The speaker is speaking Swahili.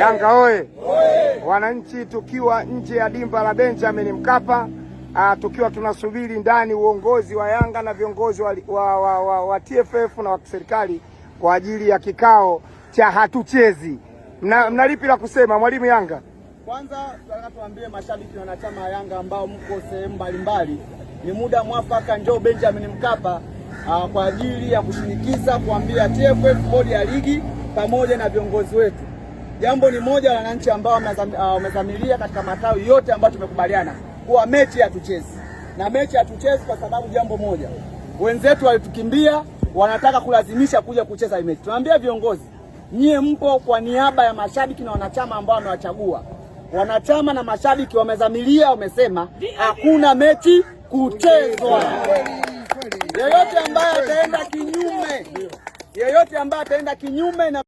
Yanga oye! Wananchi tukiwa nje ya dimba la Benjamin Mkapa, tukiwa tunasubiri ndani uongozi wa Yanga na viongozi wa TFF na wa serikali kwa ajili ya kikao cha hatuchezi. Mna lipi la kusema, mwalimu Yanga? Kwanza tunataka tuambie mashabiki na wanachama wa Yanga ambao mko sehemu mbalimbali, ni muda mwafaka, njoo Benjamin Mkapa kwa ajili ya kushinikiza kuambia TFF, bodi ya ligi pamoja na viongozi wetu. Jambo ni moja la wananchi ambao wamezamilia katika matawi yote ambayo tumekubaliana kuwa mechi hatuchezi, na mechi hatuchezi kwa sababu jambo moja, wenzetu walitukimbia, wanataka kulazimisha kuja kucheza hii mechi. Tunaambia viongozi, nyie mpo kwa niaba ya mashabiki na wanachama ambao wamewachagua. Wanachama na mashabiki wamezamilia, wamesema hakuna mechi kuchezwa. Yeyote ambaye ataenda kinyume, yeyote ambaye ataenda kinyume na